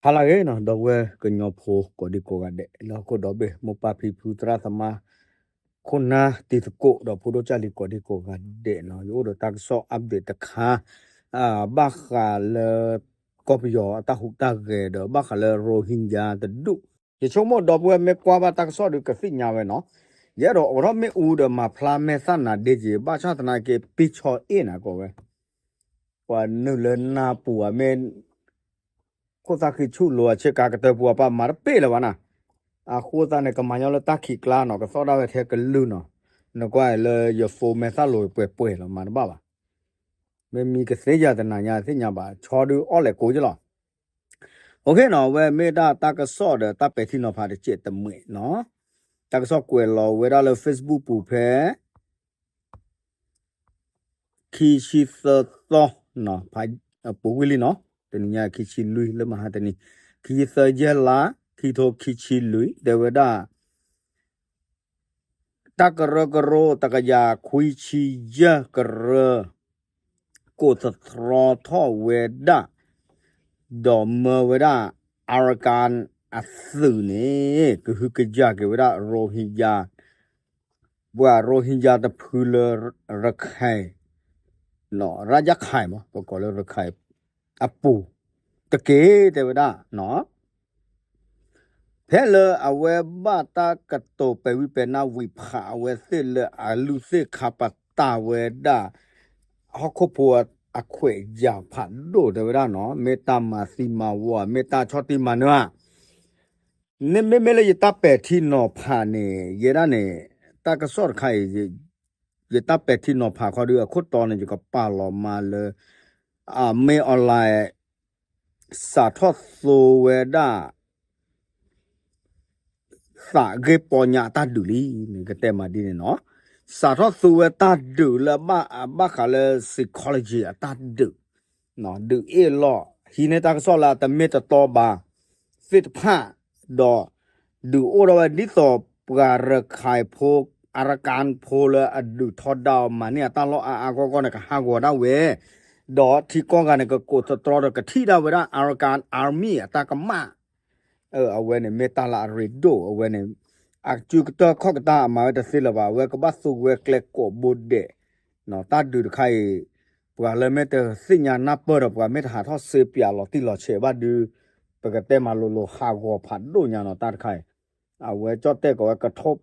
ဟါလၢအဂ့ၤနီၤ ဒီပုၢ်ဝဲၢ်ကညီဖိကိးဒံကိးဂၤဒဲး လၢဟီၣ်ခိၣ်ဒီဘ့ၣ် မိၢ်ပၢ်ဖံဖု သရၣ်သမါ ခိၣ်နၢ်တံၤသကိး ဒီးဖိဒိၣ်ကၢ်လံၤကိးဒံကိးဂၤဒဲးနီၤ ယအိၣ်ဒီးတၢ်ကစီၣ် update တခါ ဘၣ်ဃးလၢ ကီၢ်ပယီၤအတၢ်ဟူးတၢ်ဂဲၤဒီး ဘၣ်ဃးလၢ Rohingya တဒူၣ် ယဆိကမိၣ် ဒီပုၢ်ဝဲၢ်မ့ၢ်ကွၢ်ဘၣ်တၢ်ကစီၣ်ဒီးကသ့ၣ်ညါဝဲနီၤ ယအဲၣ်ဒိးအိးထီၣ်မ့ၣ်အူဒီးမၤဖျါမဲာ်သၣ်နၤဒ့က့ၤ ဘၣ်ဆၣ်သနာ်က့ ပ့ၤဆီအ့ၣ်နၤကိးဝဲ ပှၤနုာ်လၢနၢ်ပူၤဧါ မ့ၢ် ခိၣ်သၣ်ဃံဆူၣ်လိၤအဆ့ကၤကတၢၢ်ပူၤအပၢ်မၤတပ့ၢ်လၢၤဘၣ်နၤ, အဃိသတးန့ၣ် ကမၤညီလၢတၢ်ခံးကျါနီၤ ကသီၣ်ဒၣ်ဝဲထဲကလုၢ်နီၤ, နကွၢ်လၢယ phone မဲာ်သၣ်လိၤပှဲၤပှဲၤလီၤ မၤတဘၣ်ဘၣ်, မ့ၢ်မံကသ့ယၤတနၤညါသ့ၣ်ညါဘၣ် ဆီဒုးအီၣ်လဲၤကိးယလီၤ. OK နီၤ အဝဲမ့ၢ်ဒၣ်တၢ်ကစီၣ်ဒီးတၢ်ပဲာ်ထံနီၤဖးတစဲးတမှဲာ်နီၤ, တၢ်ကစီၣ်ကွဲးလီၤဝဲဒၣ်လၢ Facebook ပူၤဖဲ ခံဆံသၢသီ, ပူၤကွံာ်လံနီၤ, တနံၤညါခံဆံလွံၢ် လၢမဟါတနံၤ, ခံဆံသၢ ယဲၢ်လါ, ခံထိခံဆံလွံၢ် တဲဝဲဒၣ်, တၢ်ကရၢကရိ တကယၤခွံဆံယဲၢ်ကရၢ, ကိးသတြီထီၣ်ဝဲဒၣ်, ဒီးမၢဝဲဒၣ် Arakan အသုးန့ၣ် ကဟုကယာ်က့ၤဝဲဒၣ် Rohingya ပှၤ Rohingya တဖုလၢ ရခဲၣ်, ရၢၣ်ခၢၣ်မး ပကိးလၢရခဲၣ်အပူၤ, တက့ၢ်တဲဝဲဒၣ်, ဖဲလၢအဝဲဘၣ်တၢ်ကတိၤပဲာ်ဝံပဲာ်နၢ်ဝံၤဖးအဝဲသ့ၣ်လၢအလုၢ်သ့ၣ်ခါပတာ်ဝဲဒၣ်, ဟီၣ်ခိၣ်ဖိအခွဲးယာ်ဖးဒိၣ်တဲဝဲဒၣ်နီၤ မ့ၢ်တၢ်မၤသံမၤဝီ မ့ၢ်တၢ်ဆီၣ်တံၢ်မၤနၢၤဧါ မ့မ့မ့ၢ်လၢယတၢ်ပဲာ်ထံနီၤဖးန့ၣ် ယဲဒၣ်န့ၣ်, တၢ်ကစီၣ်တခါအံၤ, ယတၢ်ပဲာ်ထံနီၤဖးခီဒုးအခိၣ်တီန့ၣ် ယကပာ်လီၤမးလၢ, အမ့ၢ် online စးထီၣ်သိဝဲဒၣ် သးဂ့ၢ်ပီညါအတၢ်ဒုးလံန့ၣ် ကတဲမးဒ်န့ၣ်နီၤ, စးထီၣ်သိဝဲတၢ်ဒုးလၢအဘၣ်ဃးလၢ psychology အတၢ်ဒုး ဒုးအ့ၣ်လိာ် ဟံးန့ၢ်တၢ်ကစီၣ်လၢအတမ့ၢ်တတီဘၣ် သ့ၣ်တဖၣ်, ဒီး ဒုးအိၣ်ထီၣ်ဝဲဒ်သိးပှၤရခဲၣ်ဖိ Arakan ဖိလၢအဒုးထီဒါအီၤမၤန့ၢ်အတၢ်လီၢ်အါအါဂီၢ်ဂီၢ်န့ၣ် ကဟးဂီၤဒၣ်ဝဲ, ဒီးထံကီၢ်ဂၤန့ၣ် ကကိးသတြီဒီးကထံၣ်ဒၣ်ဝဲဒၣ် Arakan Army အတၢ်ကမၣ် အဝဲန့ၣ်မ့ၢ်တၢ်လၢအရ့ဒိၣ် အဝဲန့ၣ်, အစုကတၢၢ်ခီၣ်ကတၢၢ်အမၤဝဲတသ့လၢၤဘၣ် အဝဲကဘၣ်သူဝဲကျဲကိးဘိဒဲး, တၢ်ဒုးတခါအံၤ, ပှၤလၢမ့ၢ်တသ့ၣ်ညါနၢ်ပၢၢ်ဒီး ပှၤမ့ၢ်တဟးထီၣ်စ့ပၠးလီၤတံၢ်လီၤဆဲးဘၣ်ဒုး, ပကတဲမးလိၤလိၤဟးဂီၤဖးဒိၣ်ညါနီၤ တၢ်တခါအံၤ, အဝဲကၠီၣ်တဲၣ်ကိးဝဲကထိး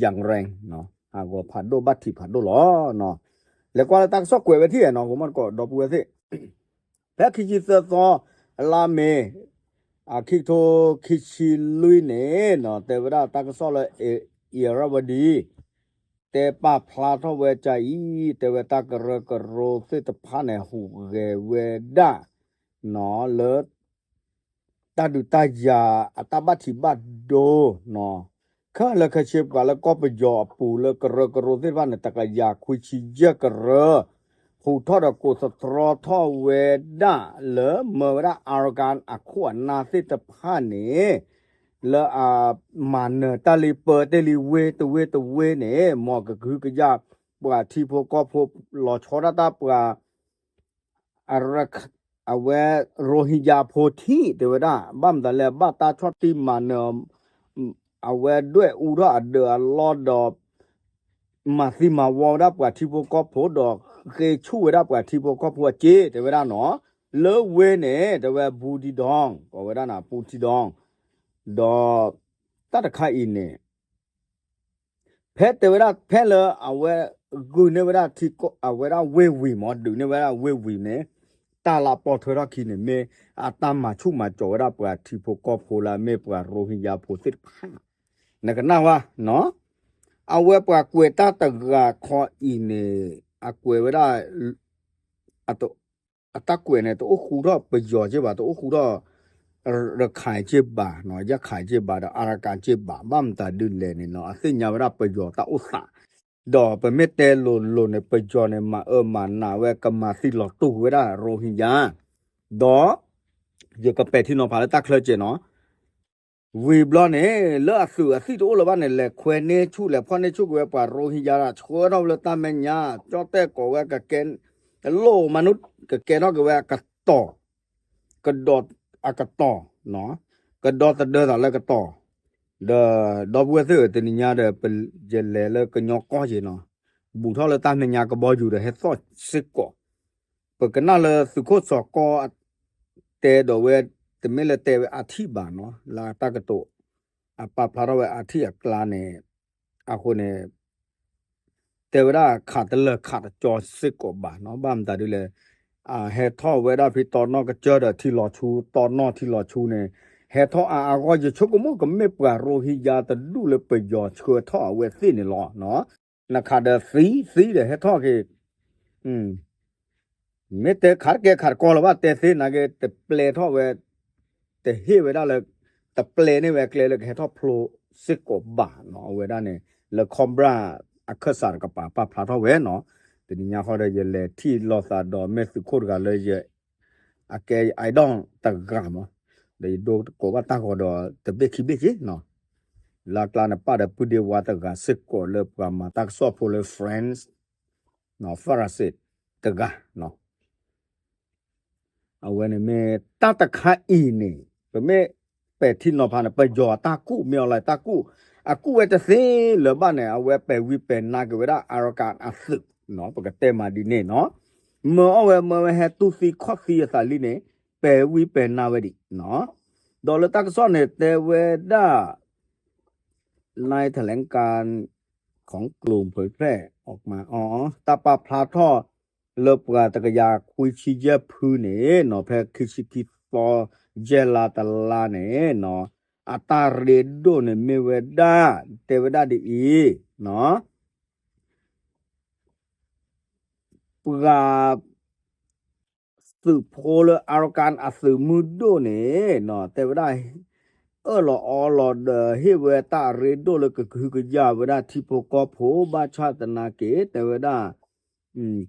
ယၣ်ရဲၣ်, ဟးဂီၤဖးဒိၣ်ဘၣ်ထံးဖးဒိၣ်လီၤ. လဲၤကွၢ်လၢတၢ်ကစီၣ်ကွဲးဝဲထံၣ်နီၤ ဂီၤမီၢ်တကိးဒီပုၢ်ဝဲၢ်သ့ၣ်, ဖဲခံဆံသၢသီ, အလါမ့ၤ, အခံကထိခံဆံလွံၢ်န့ၣ် တဲဝဲဒၣ်တၢ်ကစီၣ်လၢ အံၤရၣ်ဝဒံ တဲပာ်ဖျါထီၣ်ဝဲကအံၤ တဲဝဲတၢ်ကရၢကရိသ့ၣ်တဖၣ်န့ၣ် ဟူးဂဲၤဝဲဒၣ် လၢ တၢ်ဒုးတၢ်ယၤအတၢ်ဘၣ်ထံးဘၣ်ဒိ ခဲလၢာ်ခဲဆ့ပှၤလၢကီၢ်ပယီၤအပူၤလၢကရၢကရိသ့ၣ်တဖၣ်န့ၣ် တကယၤခွံဆံယဲၢ်ကရၢ, ဟူးထီၣ်ဒီးကိးသတြီထီၣ်ဝဲဒၣ်လၢမၢဝဲဒၣ် Arakan အခိၣ်အနၢ်သ့ၣ်တဖၣ်န့ၣ် လၢအမၤနၢၤတၢ်လံပၢတ့ၢ်လံဝ့တဝ့တဝ့န့ၣ် မ်ကကဟုကယာ် ပှၤထံဖိကီၢ်ဖိ လီၤဆီဒၣ်တၢ်ပှၤ အဝဲ Rohingya ဖိထံၣ်တဲဝဲဒၣ် ဘၣ်မတၤလဲၣ် ဘၣ်တၢ်ဆီၣ်တံၢ်မၤနၢၤ အဝဲဒွဲၣ်အူထီၣ်အဒၢးအလီၢ်ဒီး မၤသံမၤဝီဝဲဒၣ်ပှၤထံဖိကီၢ်ဖိဒီး ဃ့ဆူၣ်ဝဲဒၣ်ပှၤထံဖိကီၢ်ဖိအစ့တဲဝဲဒၣ်နီၤ, လၢဝ့ၢ်န့ၣ် တဲဝဲဘူးထံဒီ, ကိးဝဲဒၣ်နၤဘူးထံဒီ, ဒီး တၢ်တခါအံၤန့ၣ် ဖဲတဲဝဲဒၣ်ဖဲလၢအဝဲ ဂုာ်န့ၢ်ဝဲဒၣ်ထံကီၢ် အဝဲဒၣ်ဝ့ၢ်ဝံၤမး ဒုးန့ၢ်ဝဲဒၣ်ဝ့ၢ်ဝံၤန့ၣ် တၢ်လၢအပိာ်ထွဲထီၣ်ခံန့ၣ် မ့ၢ်အတၢ်မၤဆူၣ်မၤစိးဝဲဒၣ်ပှၤထံဖိကီၢ်ဖိလၢအမ့ၢ်ပှၤ Rohingya ဖိသ့ၣ်တဖၣ် နကနၣ်ဝဲနီၤ, အဝဲပှၤကွဲးတၢ်တဂၤခီအံၤန့ၣ် အကွဲးဝဲဒၣ် အတၢ်ကွဲးန့ၣ် တအိၣ်ဃူထီၣ်ပယီၤက့ဘၣ် တအိၣ်ဃူထီၣ် ရခဲၣ်က့ဘၣ် ယၢ်ခၢၣ်က့ဘၣ်ဒီး အရကၣ်က့ဘၣ် ဘၣ်မတၤဒုးလဲၣ်န့ၣ်နီၤ အသ့ၣ်ညါဝဲဒၣ်ပယီၤတၢ်အိၣ်သး, ဒီးပမ့ၢ်တဲလိၤလိၤန့ၣ် ပယီၤန့ၣ် မၤအၢမၤနးဝဲ ကမၤသံလီၤတူာ်ဝဲဒၣ် Rohingya ဒီး ယကပဲာ်ထံနီၤဖးလၢတၢ်ချၢကဲနီၤ ဝံၤဘျီန့ၣ် လၢအသုးအသံၣ်တအိၣ်လၢၤဘၣ်န့ၣ် လဲၤခွဲန့ၢ်ဆူၣ် လဲၤဖီၣ်န့ၢ်ဆူၣ်က့ၤဝဲပှၤ Rohingya ဆှၢထီၣ်လၢတၢ်မဲာ်ညါ ကၠီၣ်တဲၣ်ကိးဝဲကကဲ လိၣ်မနုၤ ကကဲထီၣ်က့ၤဝဲအကတီၢ် ကဒီး အကတီၢ်, ကဒီသဒၢသးလၢကတီၢ်, ဒီး ဒီပုၢ်ဝဲၢ်သ့ၣ်ဧၢ တနံၤညါဒီး ယလဲၤလၢကညီကီၢ်က့ၤနီၤ, ဘူးထီၣ်လၢတၢ်မဲာ်ညါကဘီယူၤဒီးဟဲသီၣ်စ့ၢ်ကီး, ပကနၣ်လၢသုးခိၣ်စီၤကီ တဲဒီးဝဲ တမ့ၢ်လၢတဲဝဲအထံၣ်ဘၣ်နီၤ, လၢတၢ်ကတိၤ အပာ်ဖျါထီၣ်ဝဲအထံၣ်အကျါန့ၣ်, အဃိန့ၣ် တဲဝဲဒၣ်ခးတလၢာ်ခးတကၠီစ့ၢ်ကီးဘၣ်နီၤ, ဘၣ်မတၤဒ်လဲၣ်, ဟဲထီၣ်ဝဲဒၣ်ဖဲတီနီၢ်ကစၢၢ်ဒီးထံလီၤဆူ တီနီၢ်ထံလီၤဆူန့ၣ်, ဟဲထီၣ်အါအါဂီၢ် ယဆိကမိၣ်ကမ့ၢ်ပှၤရိဟံယါတဒူၣ်လၢပယီၤဆှၢထီၣ်အဝဲသ့ၣ်န့ၣ်လီၤ. နခးဒီးသံ သံဒီးဟဲထီၣ်က့ၤ မ့ၢ်တဲခးတကဲခးတကီလၢၤဘၣ် တဲသ့နာ်က့ တပျဲထီၣ်ဝဲ, တဟ့ၣ်ဝဲဒၣ်လၢ, တပျဲန့ၢ်ဝဲအကျဲလၢကဟဲထီၣ်ဖျိစ့ၢ်ကီးဘၣ်နီၤ, အဝဲဒၣ်န့ၣ် လၢ Cobra အခၢၣ်စးတကပၤပာ်ဖျါထီၣ်ဝဲနီၤ, တနံၤညါဃီဒီး ယလဲၤထံၣ်လိာ်သးဒီးမ့ၢ်သုးခိၣ်တဂၤလၢယ အကဲ idol တဂၤမး, ဒီးယဒိတကိးဘၣ်တၢ်ဂီၤဒီးတဘ့ၣ်ခံဘ့ၣ်က့နီၤ, လၢအကျါန့ၣ်ပာ်ဒီးပုၢ်ဒ့ဝါတဂၤစ့ၢ်ကီးလၢပှၤမၤတၢ်ကစီၣ်ဖိလၢ France နီၤ France တဂၤနီၤ, အဝဲန့ၣ်မ့ၢ်တၢ်တခါအံၤန့ၣ် ပမ့ၢ်ပဲာ်ထံနီၤဖးန့ၣ် ပယီၤအတၢ်ကူၣ် မ့ၢ်အီၤလၢတၢ်ကူၣ်, အကူၣ်ဝဲတသ့လၢၤဘၣ်န့ၣ် အဝဲပဲာ်ဝံပဲာ်နါက့ၤဝဲဒၣ် Arakan အသုးနီၤ, ပကတဲမးဒ်န့ၣ်နီၤ, မၢအီၣ်ဝဲမၢဝဲဟဲတူၢ်သံခီၣ်သံအသးလံန့ၣ် ပဲာ်ဝံပဲာ်နါဝဲဒံးနီၤ, ဒီးလၢတၢ်ကစီၣ်န့ၣ်တဲဝဲဒၣ် นายแถลงการของกลุ่มเผยแพร่ออกมา အီၤ တၢ်ပာ်ဖျါထီၣ်လၢပှၤတကယၤခွံဆံယဲၢ်ဖုန့ၣ်နီၤ, ဖဲခံဆံခံသီ ယဲၢ်လါတလါန့ၣ်နီၤ, အတၢ်ရ့ဒိၣ်န့ၣ်မ့ၢ်ဝဲဒၣ် တဲဝဲဒၣ်ဒ်အံၤနီၤ, ပှၤ သုးဖိလၢ Arakan အသုးမုၢ်ဒိၣ်န့ၣ်နီၤ, တဲဝဲဒၣ် အၢၣ်လီၤအီလီၤဒီးဟ့ၣ်ဝဲတၢ်အရ့ဒိၣ်လၢကကဟုကယာ်ဝဲဒၣ်ထံဖိကီၢ်ဖိ ဘၣ်ဆၣ်သနာ်က့ တဲဝဲဒၣ်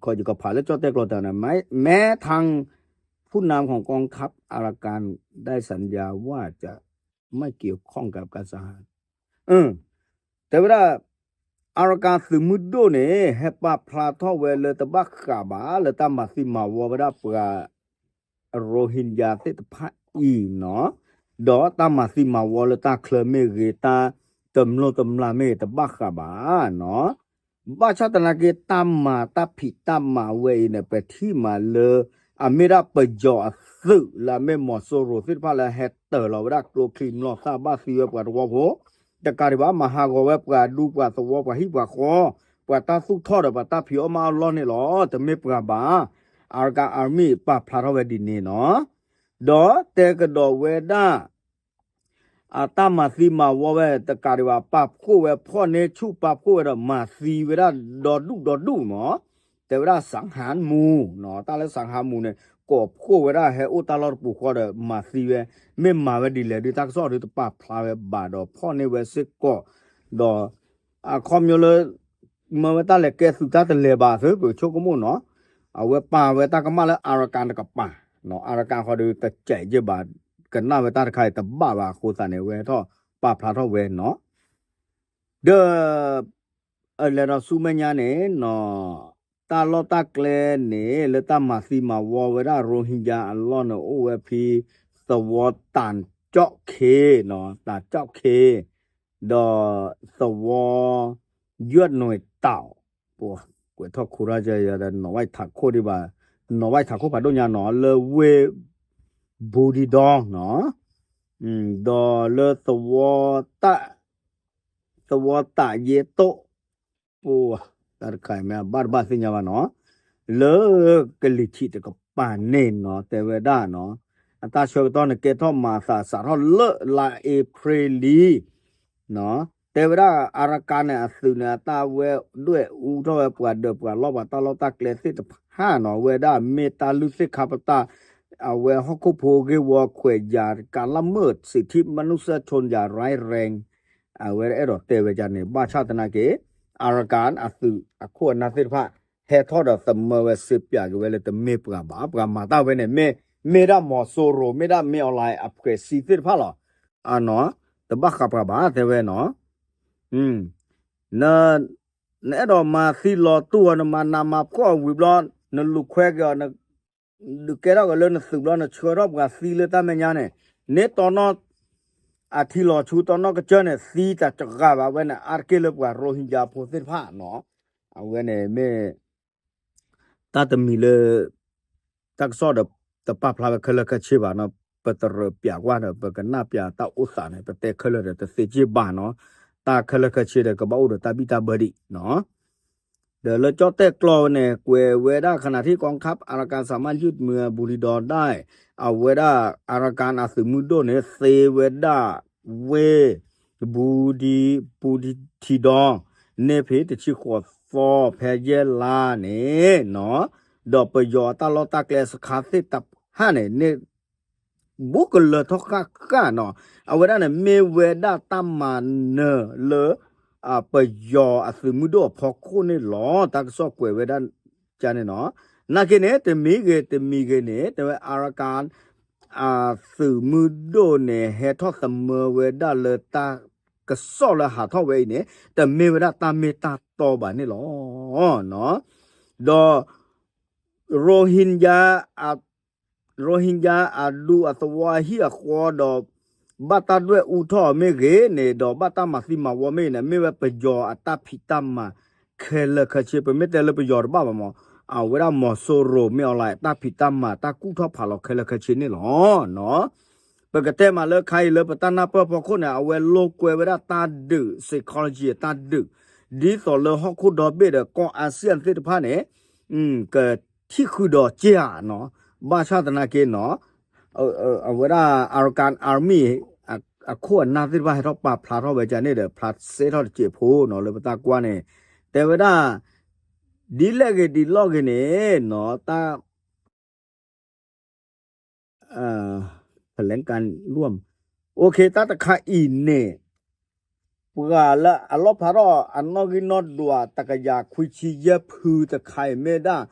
ခီယကဖးလၢကၠီၣ်တဲၣ်ကျိာ်တၢ်န့ၣ် แม้ทั้งผู้นำของกองทัพ Arakan ได้สัญญาว่าจะไม่เกี่ยวข้องกับการสังหาร တဲဝဲဒၣ် Arakan သုးမုၢ်ဒိၣ်န့ၣ် ဟဲပာ်ဖျါထီၣ်ဝဲလၢတဘၣ်ဃးဘၣ်လၢတၢ်မၤသံမၤဝီဝဲဒၣ်ပှၤ ရိဟင်ဂျာသ့ၣ်တဖၣ်အံၤနီၤ, ဒီးတၢ်မၤသံမၤဝီလၢတၢ်ချၢမ့ၢ်ဂ့ၤ တၢ်တမျိၢ်တမျာ်မ့ၢ်ဂ့ၤ တဘၣ်ဃးဘၣ်နီၤ, ဘၣ်ဆၣ်သနာ်က့ တၢ်မၤတၢ်ဖံးတၢ်မၤဝဲအံၤန့ၣ် ပထံၣ်မးလၢ အမ့ၢ်ဒၣ်ပယီၤအသုးလၢအမ့ၢ်မီၤစိရိၤသ့ၣ်တဖၣ်လၢဟဲတၢၤလီၤဝဲဒၣ်ကျိချံမျိာ်သၣ်ဘၣ်သံဝဲပှၤသဝီဖိ, တကးဒံးဘၣ် မၤဟးဂီၤဝဲပှၤဒူပှၤသဝီပှၤဟံၣ်ပှၤဃီ, ပှၤတၢ်သူၣ်ထီၣ်ဒီးပှၤတၢ်ဖံးအီၣ်မၤအီၣ်လီၢ်န့ၣ်လီၤ, တမ့ၢ်ပှၤဘၣ်. Arakan Army ပာ်ဖျါထီၣ်ဝဲဒ်န့ၣ်နီၤ, ဒီးတဲကဒီးဝဲဒၣ် အတၢ်မၤသံမၤဝီဝဲတကးဒံးဘၣ် ပာ်ဖှိၣ်ဝဲဖီၣ်န့ၢ်ဆူၣ် ပာ်ဖှိၣ်ဝဲဒီးမၤသံဝဲဒၣ်ဒီဒူၣ်ဒီဒူၣ်မး, တဲဝဲဒၣ် สังหารหมู่ နီၤ, တၢ်လၢ สังหารหมู่ န့ၣ် ကိးဖှိၣ်ဝဲဒၣ်ဟဲအိၣ်တၢ်လီၢ်တပူၤဃီဒီးမၤသံဝဲ, မ့ၢ်မၤဝဲဒ်လဲၣ်ဒုး တၢ်ကစီၣ်ဒုးတပာ်ဖျါဝဲဘၣ်ဒီးဖီၣ်န့ၢ်ဝဲစ့ၢ်ကီး, ဒီး အခီပညီလၢ မၢဝဲတၢ်လဲၤကဲသုးတၢ်တလဲၤဘၣ်သ့ ပကဆိကမိၣ်နီၤ, အဝဲပာ်ဝဲတၢ်ကမၣ်လၢ Arakan တကပၤ, Arakan ဃီဒီးတစဲးယ့ၢ်ဘၣ်, ကနၣ်ဝဲတၢ်တခါအံၤတဘၣ်ဘၣ်အဃိသတးန့ၣ် အဝဲထီၣ်ပာ်ဖျါထီၣ်ဝဲနီၤ, ဒီး အလဲၤဒီးဆူမဲာ်ညါန့ၣ်နီၤ, တၢ်လီၢ်တၢ်ကျဲန့ၣ် လၢတၢ်မၤသံမၤဝီဝဲဒၣ် ရိဟင်ဂျာအလီၢ်န့ၣ် အိၣ်ဝဲဖဲ သဝီတၢ်ကၠီၣ်ခ့နီၤ, တၢ်ကၠီၣ်ခ့, ဒီးသဝီ ယွၣ်နွဲၣ်တီၤ, ပကွဲးထီၣ်ခိၣ်ထီၣ်ကဒီး နီၢ်ဝဲထးခိၣ်ဒံးဘၣ်, နီၢ်ဝဲထးခိၣ်ဖးဒိၣ်ညါနီၤ လၢဝ့ၢ် ဘူးဒံဒီနီၤ, ဒီးလၢ သဝီတၢ်ယဲတိၣ်, ပတၢ်တခါအံၤမ့ၢ်အဘၣ်တဘၣ်သ့ၣ်ညါဘၣ်နီၤ, လၢကလံၤထံးတကပၤန့ၣ်နီၤ တဲဝဲဒၣ်နီၤ, အတၢ်ဆၢကတီၢ်န့ၣ် ကဲထီၣ်မၤသးစးထီၣ်လၢလါအ့ဖြ့ၣ်လံ တဲဝဲဒၣ် Arakan န့ၣ် အသုးန့ၣ် အတၢ်ဝဲဒွဲၣ်အူထီၣ်ဝဲပှၤဒၢးပှၤလီၢ်ပှၤတၢ်လီၢ်တၢ်ကျဲသ့ၣ်တဖၣ်နီၤ, ဝဲဒၣ်မ့ၢ်တၢ်လုၢ်သ့ၣ်ခါပတာ်, အဝဲဟီၣ်ခိၣ်ဖိဂ့ၢ်ဝီခွဲးယာ် การละเมิดสิทธิมนุษยชนอย่างร้ายแรง အဝဲအဲၣ်ဒိးတဲဝဲဒ်န့ၣ် ဘၣ်ဆၣ်သနာ်က့ Arakan အသုးအခိၣ်အနၢ်သ့ၣ်တဖၣ် ဟဲထီၣ်ဒီးသမၢဝဲစ့ပၠးက့ၤဝဲလၢတမ့ၢ်ပှၤဘၣ်, ပှၤမၤတၢ်ဝဲန့ၣ် မ့ၢ် မ့ၢ်ဒၣ်မီၤစိရိၤ မ့ၢ်ဒၣ်မ့ၢ် online အဖှဲးစံသ့ၣ်တဖၣ်လီၤ. အနီၤ တဘၣ်ဃးပှၤဘၣ်တဲဝဲနီၤ, နအဲၣ်ဒိးမၤသံလီၤတူၢ်အီၤ နမၤနးမၤဖှီၣ်အီၤဝံၤဘျီ နလူၤခွဲက့ၤအီၤ န ဒုးကဲထီၣ်က့ၤလၢနသုးဘျီ နဆှၢထီၣ်ပှၤသံလၢတၢ်မဲာ်ညါန့ၣ်, န့ၢ်တီနီၣ် အထံလီၤဆူတီနီၣ်ကစၢၢ်န့ၣ် သံတစှၤဘၣ်ဝဲန့ၣ် အါတက့ၢ်လၢပှၤရိဟင်ဂျာဖိသ့ၣ်တဖၣ်နီၤ, အဝဲန့ၣ်မ့ၢ် တၢ်တမံၤလၢ တၢ်ကစီၣ်ဒီးတပာ်ဖျါဝဲခဲလၢာ်ခဲဆ့ဘၣ်နီၤ, ပတရၢးပၠးကွၢ်ဒီး ပကနၣ်ပၠးတၢ်အိၣ်သးန့ၣ် ပတဲခဲလၢာ်ဒီးတသ့စ့ၢ်ဘၣ်နီၤ, တၢ်ခဲလၢာ်ခဲဆ့ဒီးကဘၣ်အိၣ်ဒီးတၢ်ဘံၣ်တၢ်ဘၢဒံးနီၤ. ဒီးလၢကၠီၣ်တဲၣ်ကျီဝဲန့ၣ် ကွဲးဝဲဒၣ် ခနထံၣ်ကီခၢၣ်အရကၤစၢ်မၢ်ယုၢ်မုၢ်အဘူထံဒီဒၣ် အဝဲဒၣ် အရကၤအသုးမုၢ်ဒိၣ်န့ၣ် သ့ဝဲဒၣ်ဝ့ၢ် ဘူဒံ ဘူဒံထံဒီ န့ၢ်ဖဲတဆံဃိးသီ ဖဲယဲၢ်လါန့ၣ်နီၤ, ဒီးပယီၤအတၢ်လီၢ်တၢ်ကျဲစခါသ့ၣ်တဖၣ်န့ၣ် န့ၣ် ဘူးကလၢၤထီၣ်ဃၣ်ဃၣ်နီၤ, အဝဲဒၣ်န့ၣ် မ့ၢ်ဝဲဒၣ်တၢ်မၤနၢၤလၢ ပယီၤအသုးမုၢ်ဒိၣ်အဖီခိၣ်န့ၣ်လီၤ. တၢ်ကစီၣ်ကွဲးဝဲဒၣ်ကန့ၣ်နီၤ, နာ်က့န့ၣ် တမံၤဂ့ၤ တမံၤဂ့ၤန့ၣ် တဲဝဲ အရကၤ အသုးမုၢ်ဒိၣ်န့ၣ် ဟဲထီၣ်သမၢဝဲဒၣ်လၢတၢ်ကစီၣ်လၢဟးထီၣ်ဝဲအံၤန့ၣ် တမ့ၢ်ဝဲဒၣ်တၢ်မ့ၢ်တၢ်တီဘၣ်န့ၣ်လီၤ. ဒီး ရိဟင်ဂျာ အ ရိဟင်ဂျာအဒူအသဝီအဟံၣ်အဃီဒီး ဘၣ်တၢ်ဒွဲၣ်အူထီၣ်မ့ၢ်ဂ့ၤန့ၣ် ဒီးဘၣ်တၢ်မၤသံမၤဝီမ့ၢ်ဂ့ၤန့ၣ် မ့ၢ်ဝဲပယီၤအတၢ်ဖံးတၢ်မၤခဲလၢာ်ခဲဆ့, ပမ့ၢ်တဲလၢပယီၤတဘၣ်ဘၣ်မး, အဝဲဒၣ်မီၤစိရိၤမ့ၢ်အီၤလၢ တၢ်ဖံးတၢ်မၤတၢ်ကူၣ်ထီၣ်ဖးလီၤခဲလၢာ်ခဲဆ့န့ၣ်လီၤ. ပကတဲမးလၢခါအံၤလၢပတၢ်နၢ်ပၢၢ်ဖီခိၣ်န့ၣ် အဝဲလိာ်ကွဲဝဲဒၣ်တၢ်ဒုး psychology အတၢ်ဒုး ဒ်သိးလၢဟီၣ်ခိၣ်ဒီဘ့ၣ်ဒီးကီၢ် ASEAN သ့ၣ်တဖၣ်န့ၣ် ကထံၣ်ဃုာ်ဒီးက့ဧါနီၤ, ဘၣ်ဆၣ်သနာ်က့နီၤ အဝဲဒၣ် Arakan Army အခိၣ်အနၢ်သ့ၣ်တဖၣ်ဟဲထီၣ်ပာ်ဖျါထီၣ်ဝဲဒၣ်န့ၣ်ဒီး ဖျါစဲထီၣ်တစဲးဖိနီၤ လၢပတၢ်ကွၢ်န့ၣ် တဲဝဲဒၣ် ဒ်လဲၣ်ဂ့ၤဒ်လဲၣ်ဂ့ၤန့ၣ်နီၤ တၢ် ဖဲလဲကၣ်လွံၢ် တၢ်တခါအံၤန့ၣ် ပှၤလၢအလီၣ်ဖျါထီၣ်အနီၣ်ဂံၢ်နီၣ်ဒွးတကယၤခွံဆံယဲၢ်ဖုတခါအံၤမ့ၢ်ဒၣ်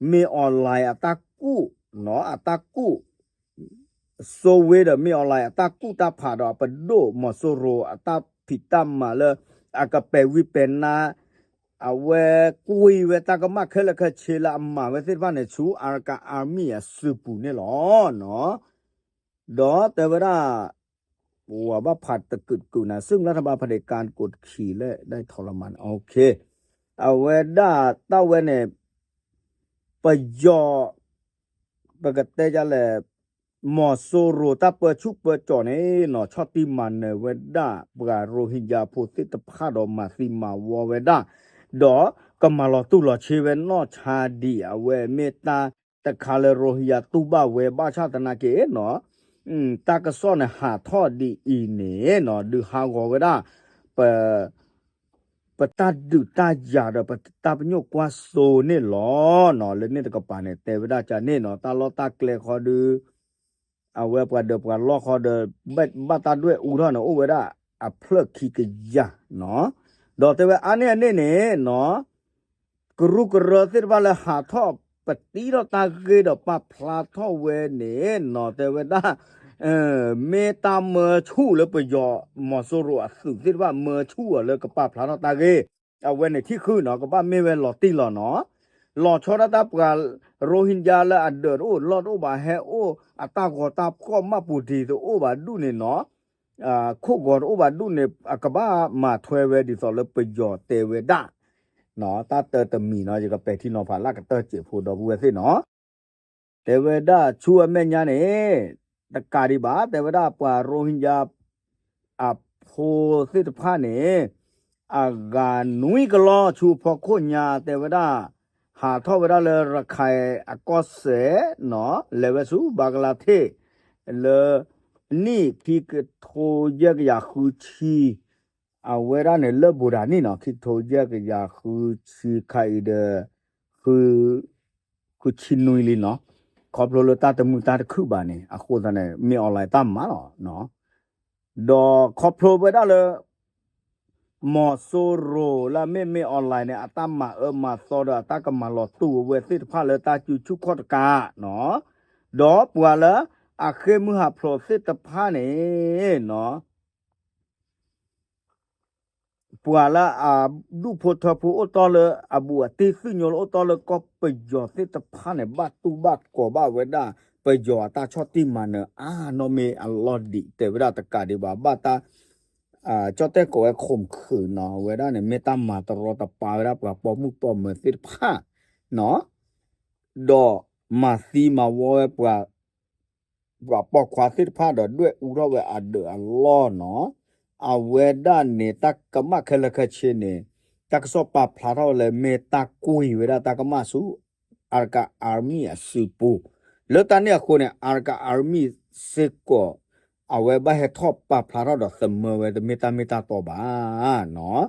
မ့ၢ်အီၤလဲၣ်အတၢ်ကူၣ် အတၢ်ကူၣ် စိဝ့ဒီးမ့ၢ်အီၤလဲၣ်အတၢ်ကူၣ်တၢ်ဖးဒီးအပဒိၣ်မီၤစိရိၤအတၢ်ဖံးတၢ်မၤလၢ အကပဲာ်ဝံၤပဲာ်နါ အဝဲကွံာ်ဝဲတၢ်ကမၣ်ခဲလၢာ်ခဲဆ့လၢအမၤဝဲသ့ၣ်တဖၣ်န့ၣ် ဆူ Arakan Army အစုပူၤန့ၣ်လီၤ. ဒီးတဲဝဲဒၣ် ဝၤဘၣ်ဖးတကုာ်တကုာ်န့ၣ် ซึ่งรัฐบาลเผด็จการกดขี่และได้ทรมาน โอเค အဝဲဒၣ်တၢ်ဝဲန့ၣ် ပယီၤ ပကတဲဒ်လဲၣ် မီၤစိရိၤတၢ်ပၢဆူၣ်ပၢကၠီၤန့ၣ်နီၤ ဆီၣ်တံၢ်မၤနၢၤဝဲဒၣ် ပှၤရိဟင်ဂျာဖိသ့ၣ်တဖၣ်ဒီးမၤသံမၤဝီဝဲဒၣ် ဒီးကမၤလီၤတူၢ်လီၤဆ့ဝဲနီၢ်ဆါဒံး အဝဲမ့ၢ်တၢ်တခါလၢရိဟင်ဂျာတူၢ်ဘၣ်ဝဲ ဘၣ်ဆၣ်သနာ်က့နီၤ တၢ်ကစီၣ်န့ၣ်ဟးထီၣ်ဒ်အံၤန့ၣ်နီၤ ဒုးဟးဂီၤဝဲဒၣ် ပ ပတၢ်ဒုးတၢ်ယၤဒီးပတၢ်ပညိၣ်ကွၢ်စိန့ၣ်လီၤနီၤ လၢန့ၣ်တကပၤန့ၣ် တဲဝဲဒၣ်ကန့ၣ်နီၤ တၢ်လီၢ်တၢ်ကျဲဃီဒီး အဝဲပှၤဒၢးပှၤလီၢ်ဃီဒီး ဘၣ်တၢ်ဒွဲၣ်အူထီၣ်န့ၣ် အိၣ်ဝဲဒၣ်အဖျၢၣ်ခံကယၤနီၤ ဒီးတဲဝဲအါန့ၢ်အန့ၣ်န့ၣ်နီၤ ကရူၢ်ကရၢသ့ၣ်တဖၣ်လၢဟးထီၣ်ပတံထီၣ်တၢ်ဂ့ၢ်ဒီးပာ်ဖျါထီၣ်ဝဲန့ၣ်နီၤ တဲဝဲဒၣ် မ့ၢ်တၢ်မၢဆူၣ်လၢပယီၤမီၤစိရိၤအသုးသ့ၣ်တဖၣ် မၢဆူၣ်အီၤလၢကပာ်ဖျါထီၣ်တၢ်ဂ့ၢ် အဝဲန့ၣ်ထံၣ်ဃုာ်နီၤ ကဘၣ်မ့ၢ်ဝဲလီၤတံၢ်လီၤနီၤ လီၤဆီဒၣ်တၢ်ပှၤရိဟင်ဂျာလၢအဒၢးတအိၣ်လီၢ်တအိၣ်ဘၣ် ဟဲအိၣ်အတၢ်ဂီၤတၢ်ဖှီၣ်မၢ်ပူၤတံၤတအိၣ်ဘၣ်ဒူၣ်န့ၣ်နီၤ ခိၣ်ဂီၤတအိၣ်ဘၣ်ဒူၣ်န့ၣ် အကဘၣ်မၤထွဲဝဲဒ်သိးလၢပယီၤတဲဝဲဒၣ် တၢ်တမံၤနီၤ ယကပဲာ်ထံနီၤဖးလၢကတၢၢ်စဲးဖိဒီပုၢ်ဝဲၢ်သ့ၣ်နီၤ တဲဝဲဒၣ်ဆူအမဲာ်ညါန့ၣ် တကးဒံးဘၣ် တဲဝဲဒၣ်ပှၤရိဟင်ဂျာ အဖိသ့ၣ်တဖၣ်န့ၣ် အဂၤနွံကလီၤဆူအဖီခိၣ်ညါ တဲဝဲဒၣ် ဟးထီၣ်ဝဲဒၣ်လၢရခဲၣ်အကီၢ်စဲၣ်နီၤ လဲၤဝဲဆူဘၤကလါထ့ၣ် လၢ နံၣ်ခံကထိယဲၢ်ကယၤဃုဆံ အဝဲဒၣ်န့ၣ်လၢဘူးဒၤနံၣ်နီၤ ခံကထိယဲၢ်ကယၤဃုဆံခါအံၤဒီး ဃု ဃုဆံနွံလံနီၤ ခီဖျိလၢတၢ်တမုာ်တၢ်တခုၣ်ဘၣ်န့ၣ် အဃိသတးန့ၣ် မ့ၢ်အီၤလဲၣ်တၢ်မၤလီၤ ဒီးခီဖျိဝဲဒၣ်လၢ မီၤစိရိၤလၢအမ့ၢ်မ့ၢ်အီၤလဲၣ်န့ၣ် အတၢ်မၤအၢမၤသီဒီးအတၢ်ကမၤလီၤတူာ်ဝဲသ့ၣ်တဖၣ်လၢတၢ်စုဆူၣ်ခီၣ်တကးနီၤ ဒီးပှၤလၢအဃ့ၢ်မုၢ်ဟးဖျိးသ့ၣ်တဖၣ်န့ၣ်နီၤ တ ပှၤလၢအဒူၣ်ဖိထၢဖိအိၣ်တီၢ်လၢအဘူးအတံၢ် သုးညိလၢအိၣ်တီၢ်လၢကီၢ်ပယီၤသ့ၣ်တဖၣ်န့ၣ် ဘၣ်တူၢ်ဘၣ်ကီၤဘၣ်ဝဲဒၣ် ပယီၤအတၢ်ဆီၣ်တံၢ်မၤနၢၤအါနီၢ်မ့ၢ်အလီၢ်ဒံး တဲဝဲဒၣ်တကးဒံးဘၣ် ဘၣ်တၢ် ကၠီၣ်တဲၣ်ကိးဝဲ ข่มขืน နီၤ အဝဲဒၣ်န့ၣ် မ့ၢ်တၢ်မၤတရီတပါဝဲဒၣ်ပှၤပိာ်မုၣ်ပိာ်မၢၤသ့ၣ်တဖၣ် နီၤ ဒီးမၤသံမၤဝီဝဲပှၤ ပှၤပိာ်ခွါသ့ၣ်တဖၣ်ဒီးဒွဲၣ်အူထီၣ်ဝဲအဒၢးအလီၢ်နီၤ, အဝဲဒၣ်န့ၣ် တၢ်ကမၣ်ခဲလၢာ်ခဲဆ့န့ၣ် တၢ်ကစီၣ်ပာ်ဖျါထီၣ်ဝဲလၢမ့ၢ်တၢ်ကွံာ်ဝဲဒၣ်တၢ်ကမၣ်ဆူ Arakan Army အစုပူၤ, လၢတၢ်န့ၣ်အဃိန့ၣ် Arakan Army စ့ၢ်ကီး အဝဲဘၣ်ဟဲထီၣ်ပာ်ဖျါထီၣ်ဒီးသမၢဝဲတမ့ၢ်တၢ်မ့ၢ်တၢ်တီဘၣ်နီၤ,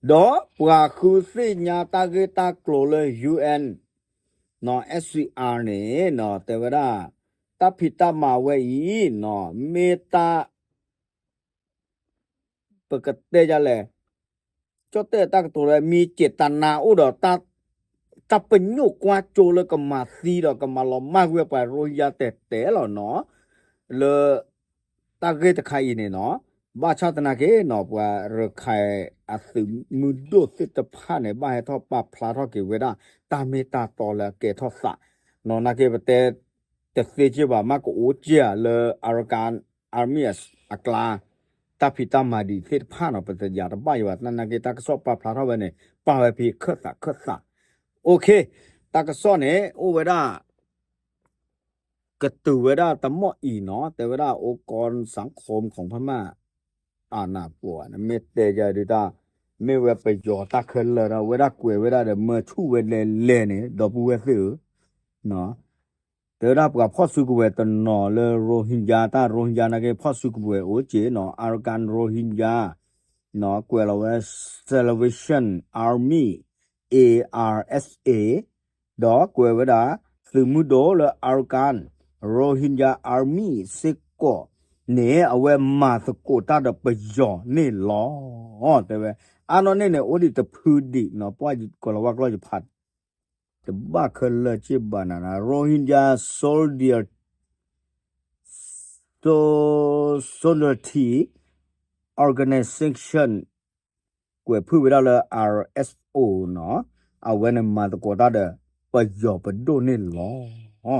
ဒီးပှၤဃုသ့ၣ်ညါတၢ်ဂ့ၢ်တၢ်ကျိၤလၢ ယူႇအၣ် နီၤ SCR န့ၣ်နီၤ တဲဝဲဒၣ် တၢ်ဖံးတၢ်မၤဝဲအံၤနီၤ မ့ၢ်တၢ် ပကတဲဒ်လဲၣ်, ကၠီၣ်တဲၣ်တၢ်ကတိၤလၢ မ့ၢ်စ့တၢ်နါအိၣ်ဒီး တၢ်ပညိၣ်ကွၢ်ကၠိလၢကမၤသံဒီးကမၤလီၤမၢ်ကွံာ်ပှၤရိဟင်ဂျာတဲာ်တဲာ်လီၤနီၤ, လၢ တၢ်ဂ့ၢ်တခါအံၤန့ၣ်နီၤ, ဘၣ်ဆၣ်သနာ်က့နီၤ ပှၤရခဲၣ်အသုးမုၢ်ဒိၣ်သ့ၣ်တဖၣ်န့ၣ် ဘၣ်ဟဲထီၣ်ပာ်ဖျါထီၣ်က့ၤဝဲဒၣ် တၢ်မ့ၢ်တၢ်တီလၢအကဲထီၣ်သး, နီၤ နာ်က့ပတဲ တသ့က့ၢ်ဘၣ် မ့ၢ်ကအိၣ်က့ၢ်ဧါ လၢ Arakan Army အကျါ တၢ်ဖံးတၢ်မၤဒံးသ့ၣ်တဖၣ်နီၤ ပတယာ်တဘၣ်ယံၤဘၣ် သနာ်က့တၢ်ကစီၣ်ပာ်ဖျါထီၣ်ဝဲန့ၣ် ပာ်ဝဲဖဲခၢၣ်သးခၢၣ်သး, OK, တၢ်ကစီၣ်န့ၣ် အိၣ်ဝဲဒၣ် ကတုၤဝဲဒၣ်တမီၢ်အံၤနီၤ တဲဝဲဒၣ် องค์กรสังคมของพม่า အာဏာပိုင် နမ့ၢ်တဲယၤဒုးတၢ် မ့ၢ်ဝဲပယီၤတၢ်ခဲလၢာ်ဒီး ဝဲဒၣ်ကွဲးဝဲဒၣ်ဒီး မၢဆူၣ်ဝဲလဲၤလဲၤန့ၣ် ဒီပုၢ်ဝဲၢ်သ့ၣ်ဧၢ, တဲဝဲဒၣ်ပှၤဖီၣ်စုကဝဲၤတနီၤလၢ ရိဟင်ဂျာ တၢ်ရိဟင်ဂျာနာ်က့ ဖီၣ်စုကဝဲၤအိၣ်က့ၤနီၤ Arakan Rohingya နီၤ ကွဲးလီၤဝဲ Salvation Army, ARSA ဒီးကွဲးဝဲဒၣ် သုးမုၢ်ဒိၣ်လၢ Arakan Rohingya Army စ့ၢ်ကီးန့ၣ် အဝဲမၤသကိးတၢ်ဒီးပယီၤန့ၣ်လီၤ. တဲဝဲ အါနီၢ်န့ၣ်န့ၣ် အိၣ်ဒံးတဖုဒံးနီၤ ပှၤကီၤလၤဝါကျိာ်ယဖး တဘၣ်ခဲလၢာ်က့ၢ်ဘၣ်နၤ Rohingya Solidar- Solidarity Organization ကွဲးဖုၣ်ဝဲဒၣ်လၢ RSO နီၤ, အဝဲန့ၣ်မၤသကိးတၢ်ဒီး ပယီၤပဒိၣ်န့ၣ်လီၤ.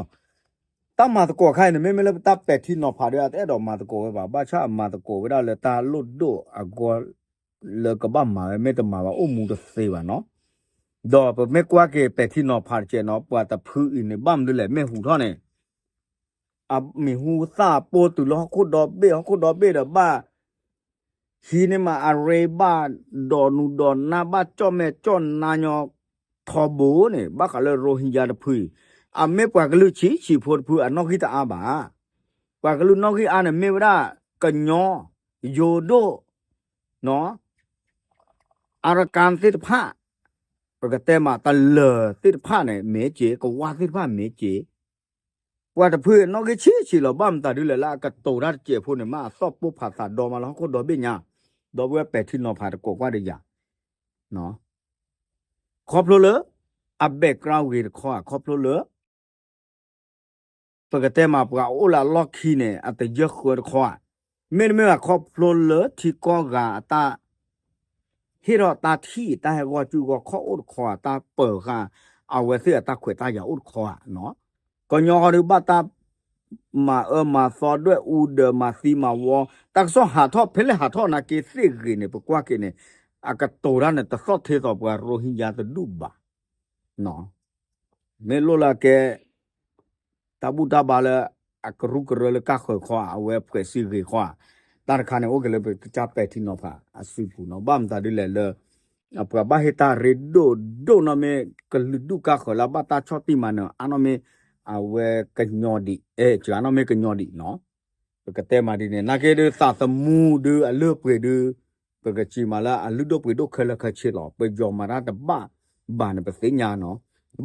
တၢ်မၤသကိးခါအံၤန့ၣ် မ့မ့ၢ်လၢပတၢ်ပဲာ်ထံနီၤဖးဒီး အတအဲၣ်ဒိးမၤသကိးဝဲဘၣ်, ဘၣ်ဆၣ်အမၤသကိးဝဲဒၣ်လၢတၢ်လိၣ်ဒိၣ်အဂီၢ် လၢကဘၣ်မၤဝဲ မ့ၢ်တမၤဘၣ်အိၣ်မူတသ့ဘၣ်နီၤ. ဒီးပမ့ၢ်ကွၢ်က့ၤပဲာ်ထံနီၤဖးတကဲးနီၤ ပှၤတဖုအံၤန့ၣ် ဘၣ်မနုၤလဲၣ် မ့ၢ်ဟူးထီၣ်န့ၣ် အမံၤဟူသၣ်ပိာ်တုၤလၢဟီၣ်ခိၣ်ဒီဘ့ၣ် ဟီၣ်ခိၣ်ဒီဘ့ၣ်ဒီးဘၣ် ဟံးန့ၢ်မးအရ့ ဘၣ်ဒိးနူဒိးနါ ဘၣ်ကၠီၣ်မဲာ်ကၠီၣ်နါညီထီဘိန့ၣ် ဘၣ်ဃးလၢ Rohingya တဖုအံၤ အမ့ၢ်ပှၤကလုာ်ဆံးဆံးဖိတဖု အနီၣ်ဂံၢ်တအါဘၣ်. ပှၤကလုာ်နီၣ်ဂံၢ်အါန့ၣ် မ့ၢ်ဝဲဒၣ် ကညီ ယိၤဒိၣ် နီၤ Arakan သ့ၣ်တဖၣ် ပကတဲမးတလၢၤသ့ၣ်တဖၣ်န့ၣ် မ့ၢ်က့ၤ ကဝါသ့ၣ်တဖၣ်မ့ၢ်က့ၤ ပှၤတဖုနီၣ်ဂံၢ်ဆံးဆံးလီၤ ဘၣ်မတၤဒ်လဲၣ်လၢအကတိၤတၢ်တစဲးဖိန့ၣ် မ့ၢ်အသီၣ်ပိၢ်ဖးသးဒီမးလၢဟီၣ်ခိၣ်ဒီဘ့ၣ်ညါ, ဒီပုၢ်ဝဲၢ်ပဲာ်ထံနီၤဖးတကိးကွၢ်ဒီးယၤ ခီဖျိလၢ အ background ဂ့ၤတခီဧါ ခီဖျိလၢ ပကတဲမးပှၤအိၣ်လၢအလီၢ်ခံန့ၣ် အတယၢၢ်ဃၢတခီဧါ, မ့တမ့ၢ်ဘၣ်ခီဖျိလၢထံကီၢ်ဂၤအတၢ် ဟ့ၣ်ထီၣ်တၢ်ထံၣ်တၢ်ဟဲဂီၢ်စုဂီၢ်ခီၣ်အိၣ်တခီဧါ တၢ်ပၢၤဃာ် အဝဲသ့ၣ်အတၢ်ခွဲးတၢ်ယာ်အိၣ်တခီဧါ, ကညီဃီဒုးဘၣ်တၢ် မၤအၢမၤသီဒွဲၣ်အူဒၢးမၤသံမၤဝီ, တၢ်ကစီၣ်ဟးထီၣ်ဖဲလဲၣ်ဟးထီၣ်နာ်က့သ့ၣ်ဂ့ၤန့ၣ် ပကွၢ်က့ၤန့ၣ် အကတိၤတၢ်န့ၣ် တသီၣ်ထဲသိးပှၤရိဟင်ယါတဒူၣ်ဘၣ်. မ့ၢ်လိၣ်လၢအကဲ တၢ်ဘူၣ်တၢ်ဘါလၢ အကရူၢ်ကရၢလၢကၢ်ဃၢၤခီဧါ အဝဲဖှဲးစံဂ့ၤခီဧါ, တၢ်တခါန့ၣ် အိၣ်က့ၤလၢပကစၢ်ပဲာ်ထံနီၤဖးအစုပူၤနီၤ, ဘၣ်မတၤဒ်လဲၣ်လၢ ပှၤဘၣ်ဟ့ၣ်တၢ်ရ့ဒိၣ်ဒိၣ်နီၢ်မ့ၢ် ကလုာ်ဒူၣ်ကၢ်ဃၢၤလၢအဘၣ်တၢ်ဆီၣ်တံၢ်မၤနၢၤအါနီၢ်မ့ၢ် အဝဲကညီဒံး အဲ စှၤနီၢ်မ့ၢ်ကညီဒံးနီၤ, ပကတဲမးဒ်န့ၣ် နာ်က့ဒုးသးသမူဒုးအလုၢ်အပှ့ၤဒုး ပကစံးမးလၢအလုၢ်ဒိၣ်ပှ့ၤဒိၣ်ခဲလၢာ်ခဲဆ့လီၤ, ပယီၤမၤတၢ်တဘၣ်ဘၣ်န့ၣ် ပသ့ၣ်ညါနီၤ,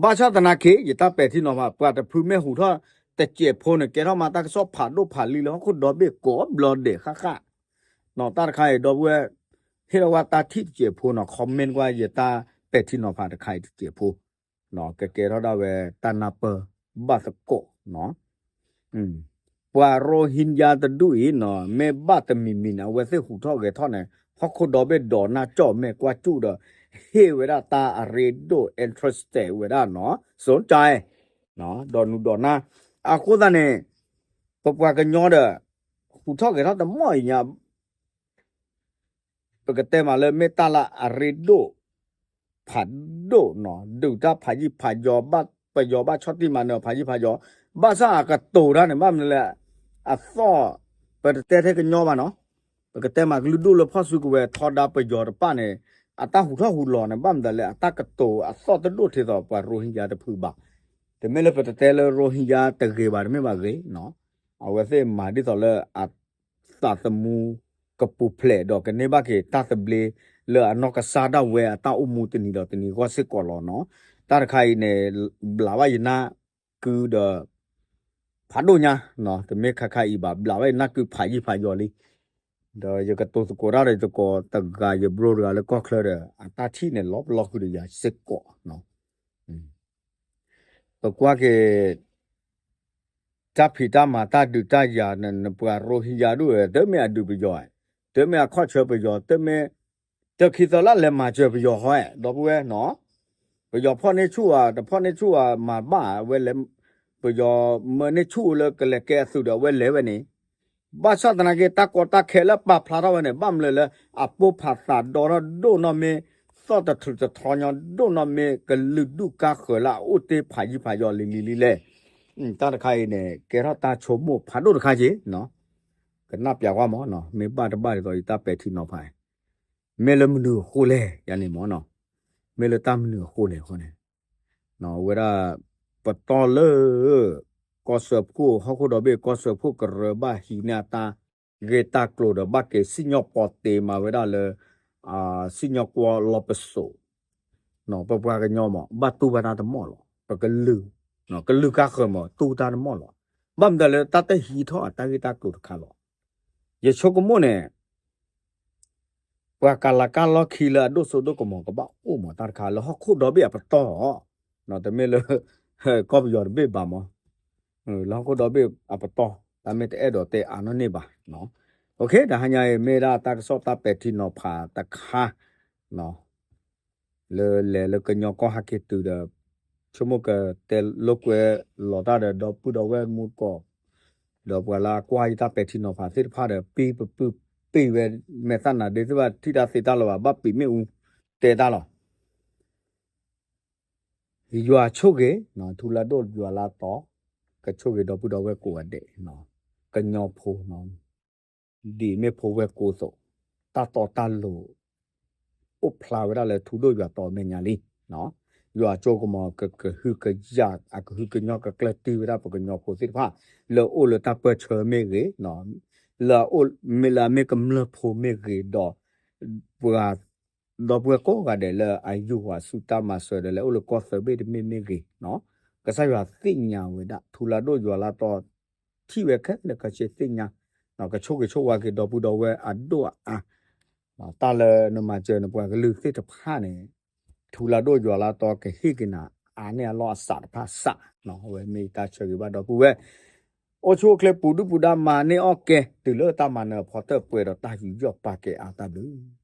ဘၣ်ဆၣ်သနာ်က့ ယတၢ်ပဲာ်ထံနီၤဖး ပှၤတဖုမ့ၢ်ဟူးထီၣ်တစဲးဖိန့ၣ် ကဲထီၣ်မးတၢ်ကစီၣ်ဖးဒိၣ်ဖးလံၤလၢဟီၣ်ခိၣ်ဒီဘ့ၣ်ကိးဘျီဒဲးဃၣ်ဃၣ် နီၤ, တၢ်တခါအံၤ ဒီပုၢ်ဝဲၢ် ဟ့ၣ်လီၤဝဲတၢ်ထံၣ်တစဲးဖိနီၤ comment ကွၢ်ယတၢ်ပဲာ်ထံနီၤဖးတခါအံၤတစဲးဖိ ကကဲထီၣ်ဒၣ်ဝဲတၢ်နၢ်ပၢၢ်ဘၣ်သကိးနီၤ, ပှၤရိဟင်ယါတဒူၣ်အံၤနီၤ မ့ၢ်ဘၣ်တမံၤမံၤန့ၣ် အဝဲသ့ၣ်ဟူးထီၣ်ဂဲၤထီၣ်န့ၣ် ဟီၣ်ခိၣ်ဒီဘ့ၣ်ဒီးနၢ်ကၠီၣ်မဲာ်ကွၢ်စူၣ်ဒီး ဟ့ၣ်ဝဲဒၣ်တၢ်အရ့ဒိၣ် interested ဝဲဒၣ်နီၤ စူၣ်ကၠဲ ဒီးနူဒီးနၢ် အဃိသတးန့ၣ် ပပှၤကညီဒီး ဟူးထီၣ်ဂဲၤထီၣ်တမီၢ်အံၤညါ ပကတဲမးလၢမ့ၢ်တၢ်လၢအရ့ဒိၣ် ဖးဒိၣ်နီၤ ဒုးတၢ်ဖးယံာ်ဖးယီၤ ပယီၤဘၣ်ဆီၣ်တံၢ်မၤနၢၤဖးယံာ်ဖးယီၤ ဘၣ်ဆၣ်အကတိၤတၢ်န့ၣ် ဘၣ်မနုၤလဲၣ် အသီၣ် ပတတဲထဲကညီဘၣ်နီၤ ပကတဲမးကလုာ်ဒူၣ်လၢဖီၣ်စုကဝဲၤထီဒါပယီၤတဖၣ်န့ၣ် အတၢ်ဟူးထီၣ်ဟူးလီၤန့ၣ် ဘၣ်မနုၤလဲၣ် အတၢ်ကတိၤအသီၣ်တဒိၣ်ထဲသိးပှၤရိဟင်ယါတဖုဘၣ် တမ့ၢ်လၢပတတဲလၢရိဟင်ယါတဂ့ၤဘၣ် တမ့ၢ်ဘၣ်ဂ့ၤနီၤ အဝဲသ့ၣ်မၤဒ်သိးလၢအ သးသမူကပူၤဖျဲးဒီးကန့ၢ်ဘၣ်က့ၤတၢ်သဘျ့လၢအနီၢ်ကစၢ်ဒၣ်ဝဲအတၢ်အိၣ်မူတနံၤဒီးတနံၤအဂီၢ်စ့ၢ်ကီးလီၤနီၤ. တၢ်တခါအံၤန့ၣ် ဘျးဘၣ်ယနၢ်ကုဒီး ဖးဒိၣ်ညါ, တမ့ၢ်ခါခါအံၤဘၣ်, ဘျးဘၣ်ယနၢ်ကုဖးယံာ်ဖးယီၤလံ. ဒီးယကတိၤသကိးတၢ်ဒီးယသကိးတဂၤယဘျီတဂၤလၢကီၢ်ချၢဒီး အတၢ်ထံၣ်န့ၣ်လီၤပလီၢ်ဃုာ်ဒီးယၤစ့ၢ်ကီး ပကွၢ်က့ၤ တၢ်ဖံးတၢ်မၤတၢ်ဒုးတၢ်ယၤန့ၣ် နပှၤရိဟံယၤဒိၣ်ဝဲ တမ့ၢ်အဒုးပယီၤ, တမ့ၢ်အခီၣ်ဆၢပယီၤ, တမ့ၢ် တခံသီလၢလဲၤမၤစၢၤပယီၤဟီ, ဒီပုၢ်ဝဲၢ်နီၤ, ပယီၤဖီၣ်န့ၢ်ဆူၣ်ဧါ, တဖီၣ်န့ၢ်ဆူၣ်ဧါ, မၤဘၣ်ဝဲလဲၤ, ပယီၤမၢန့ၢ်ဆူၣ်လၢကလဲၤကဲအသုးဒီးအဝဲလဲၤဝဲန့ၣ်, ဘၣ်ဆၣ်သနာ်က့ တၢ်ကီတၢ်ခဲလၢပာ်ဖျါထီၣ်ဝဲန့ၣ် ဘၣ်မနုၤလဲၣ်လၢ အပိၢ်ဖးသးဒီထီၣ်ဒိၣ်နီၢ်မ့ၢ် သီၣ်တထြူးတထီညီဒိၣ်နီၢ်မ့ၢ် ကလုာ်ဒူၣ်ကါဃၢၤလၢအအိၣ်တ့ၢ်ဖးယံာ်ဖးယီၤလံၤလံၤလံၤလဲၣ်. တၢ်တခါအံၤန့ၣ် ကဲထီၣ်တၢ်ဆိကမိၣ်ဖးဒိၣ်တခါက့ၤ, ကနၣ်ပျးကွၢ်မး, မ့ၢ်ဘၣ်တဘၣ်ဒ်သိးယတၢ်ပဲာ်ထံနီၤဖး, မ့ၢ်လၢမနုၤအဃိလဲၣ် ယၤန့ၣ်မး, မ့ၢ်လၢတၢ်မနုၤအဃိလဲၣ်အဃိန့ၣ်, ဝဲဒၣ် ပတီၢ်လၢ ကီၢ်စၢဖှိၣ် ဟီၣ်ခိၣ်ဒီဘ့ၣ် ကီၢ်စၢဖှိၣ်ကရၢဘၣ်ဟံးန့ၢ်အတၢ်ဂ့ၢ်တၢ်ကျိၤဒီး ဘၣ်က့ၤစံၣ်ညီၣ်ပီတ့မၤဝဲဒၣ်လၢ စံၣ်ညီၣ်ကွီၢ်လီၤပစိာ်, ပပှၤကညီမး ဘၣ်တူၢ်ဘၣ်တၢ်တမီၢ်လီၤ. ပကလုာ်, ကလုာ်ကါဃၢၤမး တူၢ်တၢ်တမီၢ်လီၤ. ဘၣ်မနုၤလဲၣ် တၢ်တဟံးထီၣ်အတၢ်ဂ့ၢ်တၢ်ကျိၤတခါလီၤ. ယဆိကမိၣ်န့ၣ် ပှၤကလၤကၢ်လီၢ်ခံလၢအဒိၣ်စိဒိၣ်ကမီၤကဘၣ်အိၣ်မး တၢ်တခါ လၢဟီၣ်ခိၣ်ဒီဘ့ၣ်အပတီၢ်, တမ့ၢ်လၢ ကီၢ်ပယီၤတဘ့ၣ်ဘၣ်မး, လၢဟီၣ်ခိၣ်ဒီဘ့ၣ်အပတီၢ် တၢ်မ့ၢ်တအဲၣ်ဒိးတဲအါနီၢ်န့ၣ်ဘၣ်. တဟါညါအံၤ မ့ၢ်ဒၣ်တၢ်ကစီၣ်တၢ်ပဲာ်ထံနီၤဖးတခါ လၢလဲၤလၢကညီကီၢ်ဟဲက့ၤတုၤဒီး ဆိကမိၣ်ကတဲလိာ်ကွဲလီၤတၢ်ဒီး ဒီပုၢ်ဒီဝဲၢ်မူတကိး, ဒီးပှၤလၢအကွၢ်ယတၢ်ပဲာ်ထံနီၤဖးသ့ၣ်တဖၣ်ဒီး ပံပပုၢ်ပံဝဲ မဲာ်သၣ်နၤဒ့သ့ၣ်တဖၣ် ထံၣ်တၢ်သ့တၢ်လီၤဘၣ် ဘၣ်ပံာ်မ့ၣ်အူတဲတၢ်လီၤ. ယွၤဆိၣ်ဂ့ၤ, ထူလၢဒိၣ်ယွၤလၢတီ, ကဆိၣ်ဂ့ၤဒီပုၢ်ဒီဝဲၢ်ကိးဂၤဒဲး, ကညီဖိ ဒ်မ့ၢ်ဖိဝဲၢ်ကိးသိး, တၢ်တီတၢ်လိၤ အိၣ်ဖျါဝဲဒၣ်လၢထူဒိၣ်ယွၤတီအမဲာ်ညါလံ. ယွၤအစိကမီၤကကဟုကယာ် အကဟုကညီၢ်ကကျၢၢ်တံၢ်ဝဲဒၣ်ပကညီဖိသ့ၣ်တဖၣ် လၢအိၣ်လၢတၢ်ပၢၢ်ဆၢမ့ၢ်ဂ့ၤ, လၢအအိၣ်မ့ၢ်လၢအမ့ၢ်ကမျၢၢ်ဖိမ့ၢ်ဂ့ၤဒီး ပှၤ ဒီပုၢ်ဝဲၢ်ကိးဂၤဒဲးလၢအယူးယီၣ်ဆူတၢ်မၤစၢၤဒီး လဲၤအိၣ်လၢကီၢ်သၢဘ့ၣ်တမ့ၢ်မ့ၢ်ဂ့ၤ, ကစၢ်ယွၤသ့ၣ်ညါဝဲဒၣ် ထူလၢဒိၣ်ယွၤလၢတီ ထံၣ်ဝဲခဲလၢာ်ခဲဆ့သ့ၣ်ညါ, ကဆိၣ်ဂ့ၤဆိၣ်ဝါက့ၤဒီပုၢ်ဒီဝဲၢ်အဒိၣ်အအါ, တၢ်လၢနမၤစၢၤနပှၤကလုာ်သ့ၣ်တဖၣ်န့ၣ် ထူလၢဒိၣ်ယွၤလၢတီကဟ့ၣ်က့ၤနၤ အါန့ၢ်အလီၢ်အစးတဖၣ်စး, အဝဲမ့ၢ်ယတၢ်ဆၢဂ့ၤဘၣ်ဒီပုၢ်ဝဲၢ် အိၣ်ဆူၣ်အိၣ်ချ့ပူၤဒုၣ်ပူၤဒါမၤန့ၢ်အီၣ်ကဲ တုၤလၢတၢ်မၤနၢၤအဖီတၢၣ်ပှဲၤဒီးတၢ်ယူးယီၣ်ပာ်ကဲအါတၢ်ဘျုး